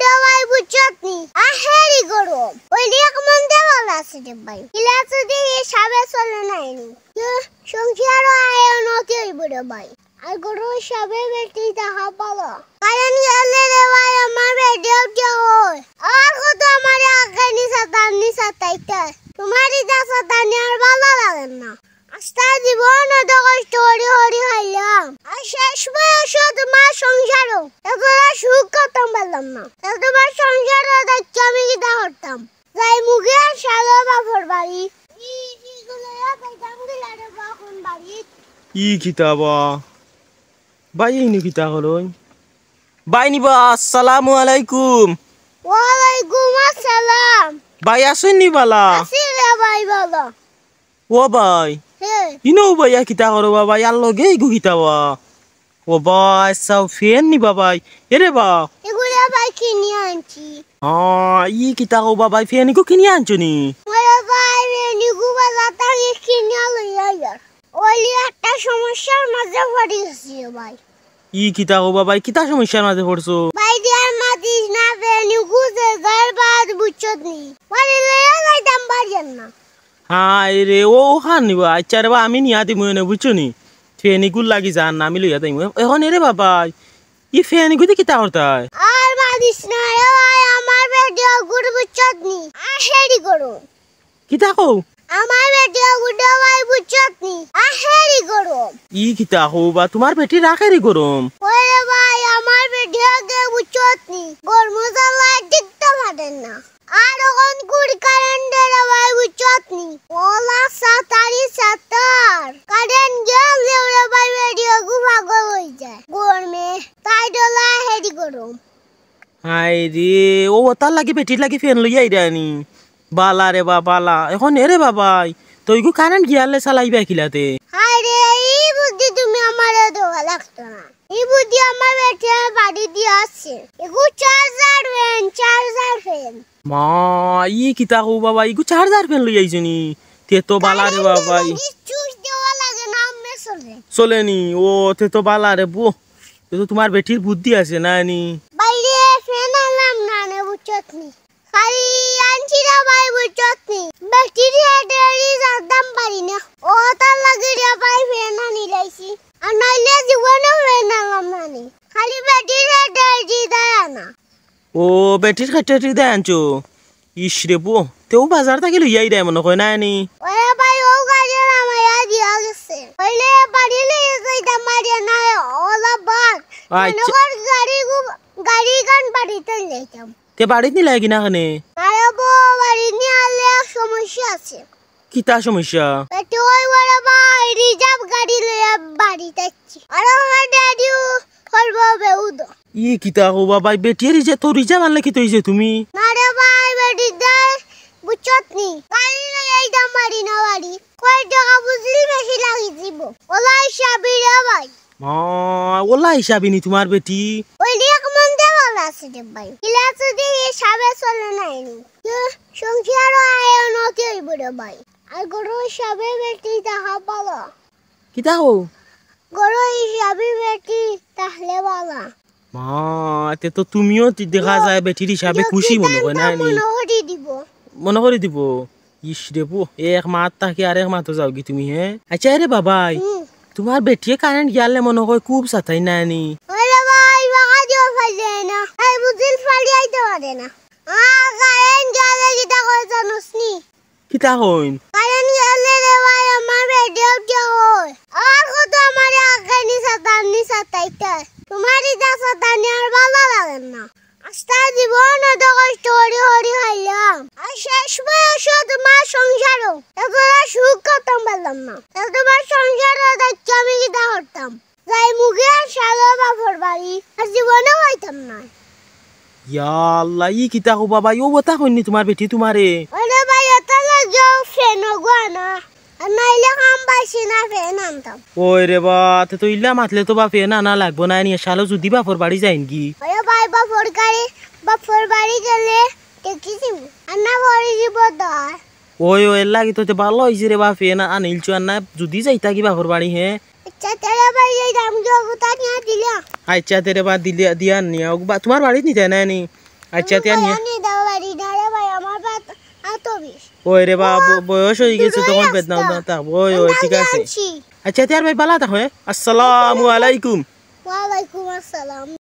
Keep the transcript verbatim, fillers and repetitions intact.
রে ভাই, বুঝছত নি? আহেরি গরম। ওই এক মন দেওয়াল আছে রে ভাই। ইলা যদি এই সাবে চলে নাই নি। এ, সংসারও আয় উন্নতি হইব রে ভাই। আর গরু সাবে বেটি দেখা ভালো। কারণ গেলে রে ভাই, আমার বেটিও কি হয়? আর কত আমার আগে নিশা তার নিশা তাইতে। তোমার ইটা সাতানি আর ভালো লাগে না। আস্তা জীবন অত কষ্ট করি করি খাইলাম। আর শেষ বয়সে তোমার সংসারও। এতটা সুখ করতাম পারলাম না। তা তোমার সংসারও দেখছি আমি কিতা করতাম। যাই মুখে আর সালো বাপর বাড়ি। ই, ই গুলো ইয়া যাইতাম গিলা রে বা কোন বাড়ি? ই কিতা বা? ভাই, ইনো কিতা করইন? ভাই নি বা, আসসালামু আলাইকুম। ওয়ালাইকুম আসসালাম। ভাই, আছইন নি বালা? আছি রে ভাই, ভালো। ও ভাই, হে। ইনো ভাই, ইয়া কিতা করো বা ভাই? আর লগে ইগু কিতা বা? ও ভাই, চাও ফেন নি বা ভাই? এরে বা। এগুলা ভাই কিনি আনছি। আ, ই কিতা কও বা ভাই, ফেন ইগু কিনি আনছো নি? ওরে ভাই, ফেন ইগু বাজার থাকি কিনিয়া লইয়া আইয়ার। ওইলে একটা সমস্যার মাঝে পড়ি গেছি রে ভাই। ই কিতা কও বা ভাই, কিতা সমস্যার মাঝে পড়ছো? ভাই, দিয়ার মাতিস না, ফেন ইগু যে যার বাদ বুঝছত নি। বাড়ি লইয়া যাইতাম পারিয়ার না। হায় রে, ও ওখান নিবা। আচ্ছা রে বা, আমি নিয়া দিমু এনে, বুঝছো নি? ফেন ইগুর লাগি যার না, আমি লইয়া যাইমু। এ-, এখন এরে বাবা, ই ফেন ইগুতে কিতা করতায়? আর মাতিস না রে ভাই, আমার বেটি অগুর বুঝছত নি? আহেরি গরম। কিতা কও? আমার বেটি অগুর ভাই বুঝছত নি? আহেরি গরম। ই কিতা কও বা, তোমার বেটি রাখেরি গরম? ওরে ভাই, আমার বেটি অগে বুঝছত নি? গরম জ্বালায় টিকতে পারে না। আর অখন কুড়ি কারেন্ট রে ভাই বুঝছত নি? ওলা সাতারি সাতার। কারেন্ট গেলে রে ভাই বেটি অগু পাগল হই যায়। গরমে তাই ডলা হেরি গরম। হায় রে, ও ওতার লাগি বেটির লাগি ফেন লইয়া আইরানি। বালা রে বা, বালা। এখন এরে বাবাই, তইগু কারেন্ট গিয়ালে চালাইবা কিলাতে? হায় রে, ই বুদ্ধি তুমি আমারে দেওয়া লাগতো না। ই বুদ্ধি আমার বেটিয়ে বাড়ি দিয়া আছে। এগু চার্জার ফেন, চার্জার ফেন। মা, ই কিতা কও বাবা, ইগু চার্জার ফেন লই আইছো নি? তে তো বালা রে বাবা। কারেন্ট গেলে সুইচ দেওয়া লাগে না, আমনে চলে। চলে নি? ও, তে তো বালা রে বো। তে তো তোমার বেটির বুদ্ধি আছে না নি? বাইরে ফেন আনলাম না নে, বুঝছত নি? খালি আনছি রে ভাই, বুঝছত নি? বেটির হেডেরি জানতাম পারি না। ও তার লাগি রে ভাই ফেন আনি লাইছি। আর নাইলে জীবনেও ফেন আনলাম না নে। খালি বেটির হেডেরি দেয় না। ও, বেটির হেডেরি দেয় আনছো? ইস রে বো, তেও বাজার থাকি লইয়া আইরায় মনে কয় না নি? ওরে ভাই, ও গাড়ি নামাইয়া দিয়া গেছে। অইলে বাড়ি লইয়া যাইতাম পারি না, ওলা বাদ। আচ্ছা। মনে কর গাড়ি গু-, গাড়ি গান বাড়িত নিলাইতাম। তে বাড়িত নিলায় কিনা কেনে? আরে বো, বাড়িত নিয়ালে এক সমস্যা আছে। কিতা সমস্যা? এতে ওই বড় ভাই রিজার্ভ গাড়ি লইয়া বাড়িত আইছি। আর আমার ড্যাডিও করবো বেউদ। ই কিতা কও বাবা, বেটিয়ে রিজার্ভ, তো রিজার্ভ আনলে কিতা অইছে তুমি? না রে ভাই, বেটি দে বুঝছত নি? গাড়ি লইয়া আইতাম পারি না বাড়ি। কয় টাকা বুঝলি বেশি লাগি দিব। ওলা হিসাবি রে ভাই। মা, ওলা হিসাবি নি তোমার বেটি? ওই এক মন দেওয়াল আছে রে ভাই। ইলা যদি হিসাবে চলে নাই নি। এ, সংসারও আয় উন্নতি হইব রে ভাই। আর গরু হিসাবে বেটি দেখা ভালো। কিতা কও? গরু হিসাবে বেটি তাহলে ভালো। মা, তে তো তুমিও তি-, দেখা যায় বেটির হিসাবে খুশি মনে হয় না নি? মনে করি দিব। মনে করি দিব? ইস রে বো, এক মাত থাকি আরেক মাতো যাওগি তুমি, হে? আচ্ছা, এরে বাবাই, হুম। তোমার বেটিয়ে কারেন্ট গিয়ালে মনে হয় খুব সাতাই না নি? ওরে ভাই, বাগা দিও ফাইলে না। এই বুঝিল ফালি আইতে পারে না। আ, কারেন্ট গিয়ালে কিতা কয় জানোস নি? কিতা কইন? কারেন্ট গেলে রে ভাই, আমার বেটিও কি হয়? আর কত আমার আগে নিশা তার নিশা তাইতে। তোমার ইটা সাতানি আর ভালো লাগে না। আস্তা জীবন অত কষ্ট করি করি খাইলাম। আর শেষ বয়সে তোমার সংসারও। এতটা সুখ করতাম পারলাম না। তা তোমার সংসারও দেখছি আমি কিতা করতাম। যাই মুখে আর সালো বাপর বাড়ি। আর জীবনেও আইতাম না। ইয়া আল্লাহ, ই কিতা কও বাবা, ও কথা কইনি তোমার বেটি তোমারে? ওরে ভাই, এটা লাগিও ফেন গুয়া না। আর নাইলে কাম পাইছি না, ফেন আনতাম। ওই রে বা, তে তো ইলা মাতলে তো বা ফেন আনা লাগবো না নি, শালো যদি বাপর বাড়ি যাইন কি? ওরে ভাই, বাপর গাড়ি, বাপর বাড়ি গেলে দেখি যাবো। আনা পড়ে দিব দা। ওই, ওই, এর লাগি তো তে ভালো হইছে রে বা, ফেন আনিলছো আর না, যদি যাইতা কি বাপর বাড়ি, হে? আচ্ছা, তেরে ভাই, এই দাম কি অগুতা নিয়া দিলা? আচ্ছা, তেরে বা দিলে, দিয়া নিয়া, ওগু বা, তোমার বাড়িত নিতে না নি? আচ্ছা, তে আর নিয়া। আমি দাও বাড়ি না রে ভাই, আমার বাত আতো বিষ। ওই রে বা, ব- বয়স হয়ে গেছে, দুটোই তখন রাস্তা। বেদনা উদনা থাকবো। ওই ওই, ঠিক আছে। আনছি। আচ্ছা, তে আর ভাই, বালা থাকো, হ্যাঁ? আসসালামু আলাইকুম। ওয়ালাইকুম আসসালাম।